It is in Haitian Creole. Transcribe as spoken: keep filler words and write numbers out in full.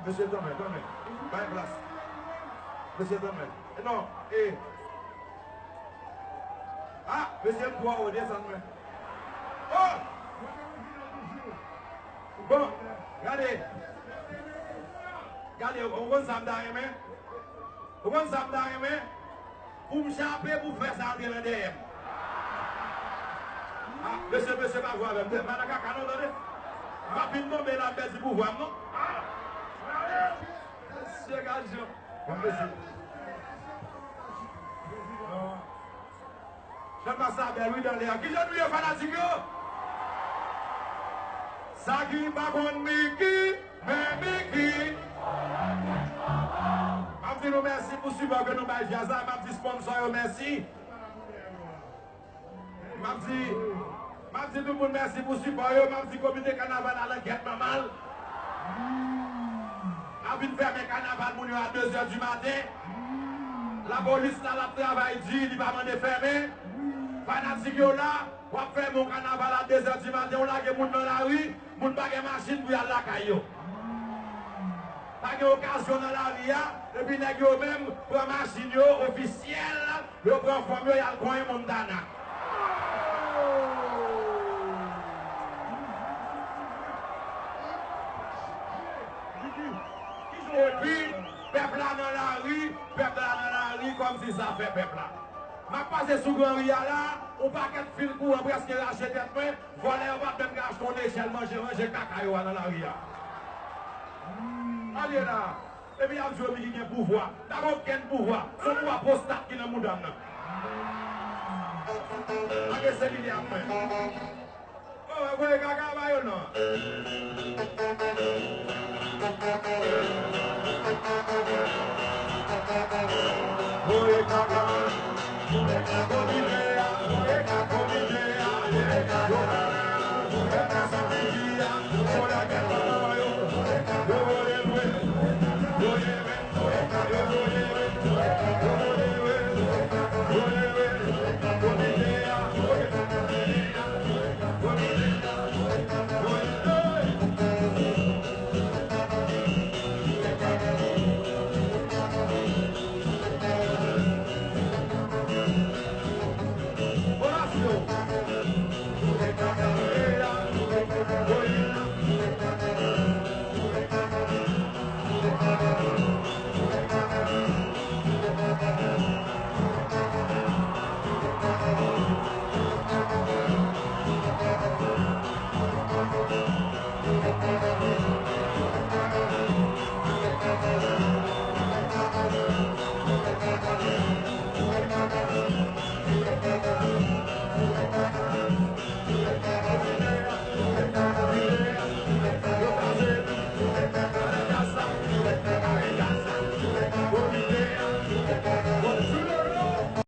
Mesye, tanmen, tanmen. Bay plas. Mesye, tanmen. E non, e. Ah, mesye, m twò wo, desann mwen. Oh! Bon, gade. Gade, ou konn sa m ta renmen? Ou konn sa m ta renmen? Pou m chape, pou fè sa antre nan dèyè m. Ah, mesye, mesye, pa jwe avè m. Tèt m nan kaka non, tande. M ap vin tonbe la, m pèdi pouvwa m non. Mesye, gad jan. Bon, mesye. Chanmas la bèl, wi, dan lè a. Kijan nou ye, fanatik yo? Sa ki pa konn Miki, men Miki. M ap di nou mèsi pou sipò ke nou bay djaz la. M ap di sponsò yo mèsi. M ap di, m ap di tout moun mèsi pou sipò yo. M ap di komite kanaval la nan gèt manman l. Ap vin fèmen kanaval moun yo a de zè di maten. Lapolis la, l ap travay di, li pa mande fèmen. Fanatik yo la, w ap fèmen yon kanaval a de zè di maten, w lage moun nan lari, moun pa gen machin pou y al lakay yo. Pa gen okazyon nan lari a, epi nèg yo menm pran machin yo ofisyèl, yo pran fanm yo, y al konyen Montana. Epi, pèp la nan lari, pèp la nan lari, kòmsi sa fè pèp la. M ap pase sou gran ri a la, yon pakèt fil kouran prèske rache tèt mwen, vòlè yo pa t menm ka achte yon nechèl manje, ranje kaka yo a nan lari a. Al ye la. Epi y ap di yo Miki gen pouvwa. M pa gen okenn pouvwa. Se yon pouvwa pwostat ki nan mouda m nan. Anke se li li ap mwen. Oh, voye kaka ba yo non. Voye kaka.